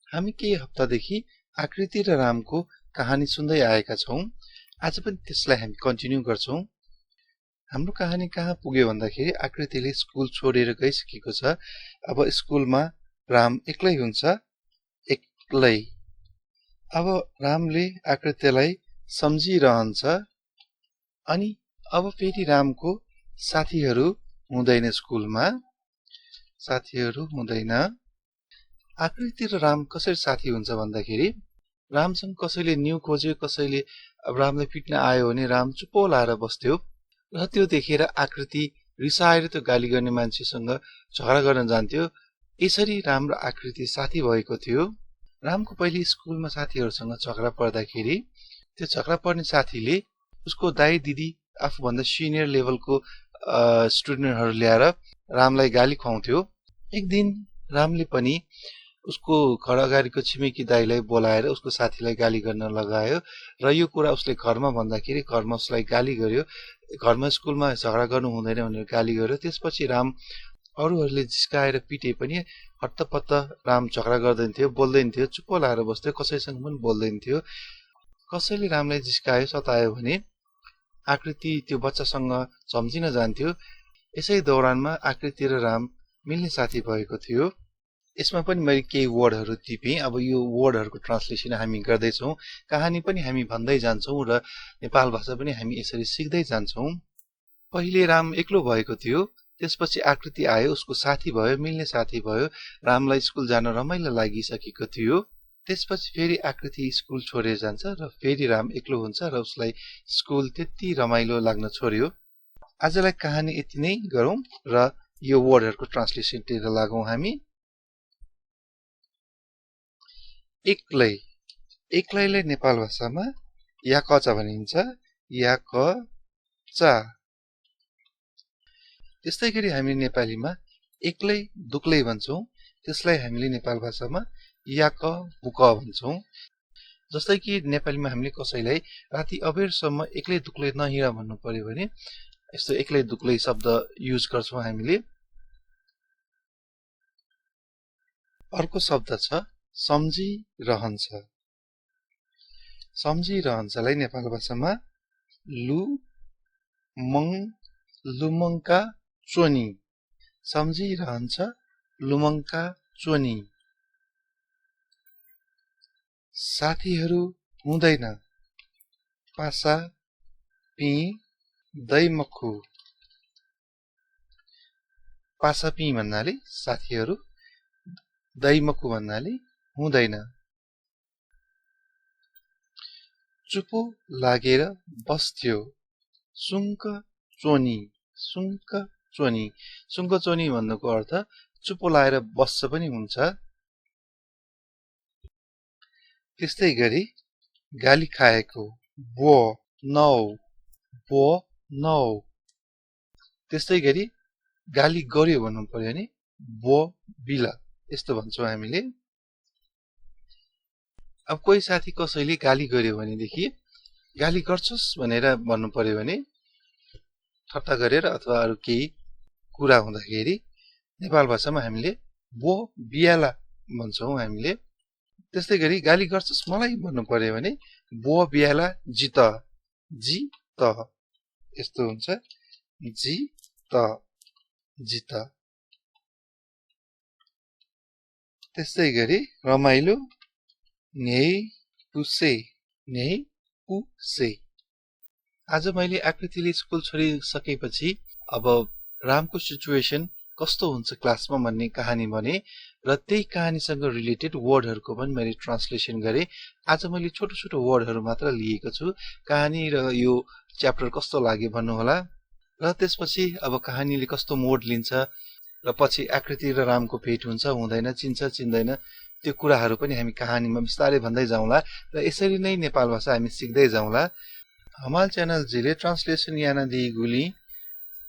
हामी केही हप्तादेखि आकृति र रामको कहानी सुन्दै आएका छौं। आज पनि त्यसलाई हामी कन्टिन्यू गर्छौं। हाम्रो कहानी कहाँ पुग्यो भन्दाखेरि आकृतिले स्कुल छोडेर गइसकेको छ। अब स्कुलमा राम एक्लै हुन्छ, एक्लै। अब रामले आकृतिलाई सम्झिरहन्छ अनि अब फेरि रामको साथीहरू हुँदैन, स्कुलमा साथीहरू हुँदैन। आकृति र राम कसरी साथी हुन्छ भन्दाखेरि रामसँग कसैले न्यू खोज्यो, कसैले अब रामलाई पिट्न आयो भने राम चुप्पो लाएर बस्थ्यो र त्यो देखेर आकृति रिसाएर त्यो गाली गर्ने मान्छेसँग झगडा गर्न जान्थ्यो। यसरी राम र आकृति साथी भएको थियो। रामको पहिले स्कुलमा साथीहरूसँग झगडा पर्दाखेरि त्यो झगडा पर्ने साथीले उसको दाइ दिदी आफूभन्दा सिनियर लेभलको स्टुडेन्टहरू ल्याएर रामलाई गाली खुवाउँथ्यो। एक दिन रामले पनि उसको घर अगाडिको छिमेकी दाइलाई बोलाएर उसको साथीलाई गाली गर्न लगायो र यो कुरा उसले घरमा भन्दाखेरि घरमा उसलाई गाली गर्यो। घरमा स्कुलमा झगडा गर्नु हुँदैन भनेर गाली गर्यो। त्यसपछि राम अरूहरूले जिस्काएर पिटे पनि हत्तपत्त राम झगडा गर्दैन थियो, बोल्दैन थियो, चुप्पो लाएर बस्थ्यो, कसैसँग पनि बोल्दैन थियो। कसैले रामलाई जिस्कायो, सतायो भने आकृति त्यो बच्चासँग सम्झिन जान्थ्यो। यसै दौरानमा आकृति र राम मिल्ने साथी भएको थियो। यसमा पनि मैले केही वर्डहरू टिपेँ। अब यो वर्डहरूको ट्रान्सलेसन हामी गर्दैछौँ, कहानी पनि हामी भन्दै जान्छौँ र नेपाल भाषा पनि हामी यसरी सिक्दै जान्छौँ। पहिले राम एक्लो भएको थियो, त्यसपछि आकृति आयो, उसको साथी भयो, मिल्ने साथी भयो। रामलाई स्कुल जान रमाइलो लागिसकेको थियो। त्यसपछि फेरि आकृति स्कुल छोडेर जान्छ र फेरि राम एक्लो हुन्छ र उसलाई स्कुल त्यति रमाइलो लाग्न छोड्यो। आजलाई कहानी यति नै गरौँ र यो वर्डहरूको ट्रान्सलेसनतिर लागौँ हामी। एक्लै, एक्लैलाई नेपाल भाषामा या कचा भनिन्छ, या कचा। त्यस्तै गरी हामी नेपालीमा एक्लै दुक्लै भन्छौँ, त्यसलाई हामीले नेपाल भाषामा या क बुक भन्छौँ। जस्तै कि नेपालीमा हामीले कसैलाई राति अबेरसम्म एक्लै दुक्लै नहिँड भन्नु पर्यो भने यस्तो एक्लै दुक्लै शब्द युज गर्छौँ हामीले। अर्को शब्द छ सम्झिरहन्छ। सम्झिरहन्छलाई नेपाल भाषामा लुमङ्का चोनी। सम्झिरहन्छ, लुमङ्का चोनी। साथीहरू हुँदैन, पासा पि दैमखु। पासा पि भन्नाले साथीहरू, दैमखु भन्नाले हुँदैन। चुपो लागेर बस्थ्यो, सुङ्क चोनी। सुङ्क चोनी, सुङ्क चोनी भन्नुको अर्थ चुपो लागेर बस्छ पनि हुन्छ। त्यस्तै गरी गाली खाएको, बो नौ। त्यस्तै गरी गाली गर्यो भन्नु पर्यो भने बो बिल, यस्तो भन्छौँ हामीले। अब कोही साथी कसैले गाली गर्यो भनेदेखि गाली गर्छस् भनेर भन्नु पर्यो भने ठट्टा गरेर अथवा अरू केही कुरा हुँदाखेरि नेपाल भाषामा हामीले बो बियाला भन्छौँ हामीले। त्यस्तै गरी गाली गर्छस् मलाई भन्नु पर्यो भने बो बियाला जित, जित यस्तो हुन्छ, जित। त्यस्तै गरी रमाइलो, न्याय पुसे। आज मैले आकृतिले स्कुल छोडिसकेपछि अब रामको सिचुएसन कस्तो हुन्छ क्लासमा भन्ने कहानी भने र त्यही कहानीसँग रिलेटेड वर्डहरूको पनि मैले ट्रान्सलेसन गरेँ। आज मैले छोटो छोटो वर्डहरू मात्र लिएको छु। कहानी र यो च्याप्टर कस्तो लाग्यो भन्नुहोला। र त्यसपछि अब कहानीले कस्तो मोड लिन्छ र पछि आकृति र रामको भेट हुन्छ हुँदैन, चिन्छ चिन्दैन, त्यो कुराहरू पनि हामी कहानीमा बिस्तारै भन्दै जाउँला र यसरी नै नेपाल भाषा हामी सिक्दै जाउँला। हमाल च्यानल जिले ट्रान्सलेसन याना दिगुली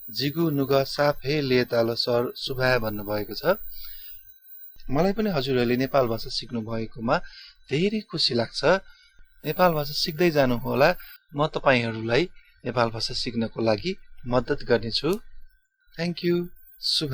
जिगु नुग साफ हे ले तालो सर सुभाय भन्नुभएको छ। मलाई पनि हजुरहरूले नेपाल भाषा सिक्नु भएकोमा धेरै खुसी लाग्छ। नेपाल भाषा सिक्दै जानु होला। म तपाईहरूलाई नेपाल भाषा सिक्नको लागि मद्दत गर्नेछु। Thank you. शुभ